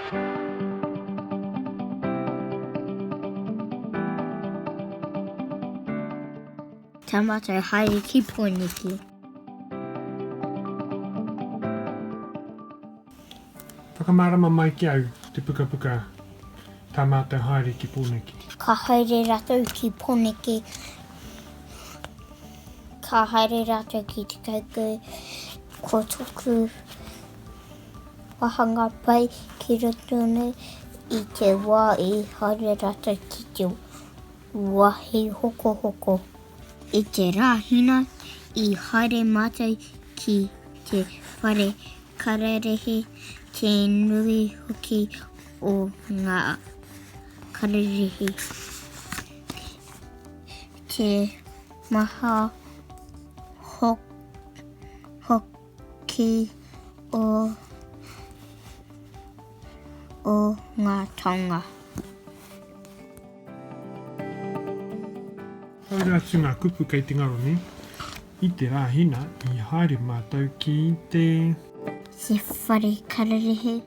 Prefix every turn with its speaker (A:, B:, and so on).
A: Tā mātou haere ki Pōneke.
B: Whakamārama mai ki au te pukapuka Tā mātou haere ki Pōneke.
A: Ka haere rātou ki Pōneke. Ka haere rātou ki te kaukau. Ko tōku wāhanga pai ki roto nei i te wā i haere rātou ki te wāhi hokohoko. I te Rāhina i haere mātou ki te whare kararehe, te nui hoki o ngā kararehe, te maha hoki o ngā taonga.
B: Haere atu ngā kupu kei te ngaro nei. I te Rāhina i haere mātou ki te.
A: Te whare kararehe.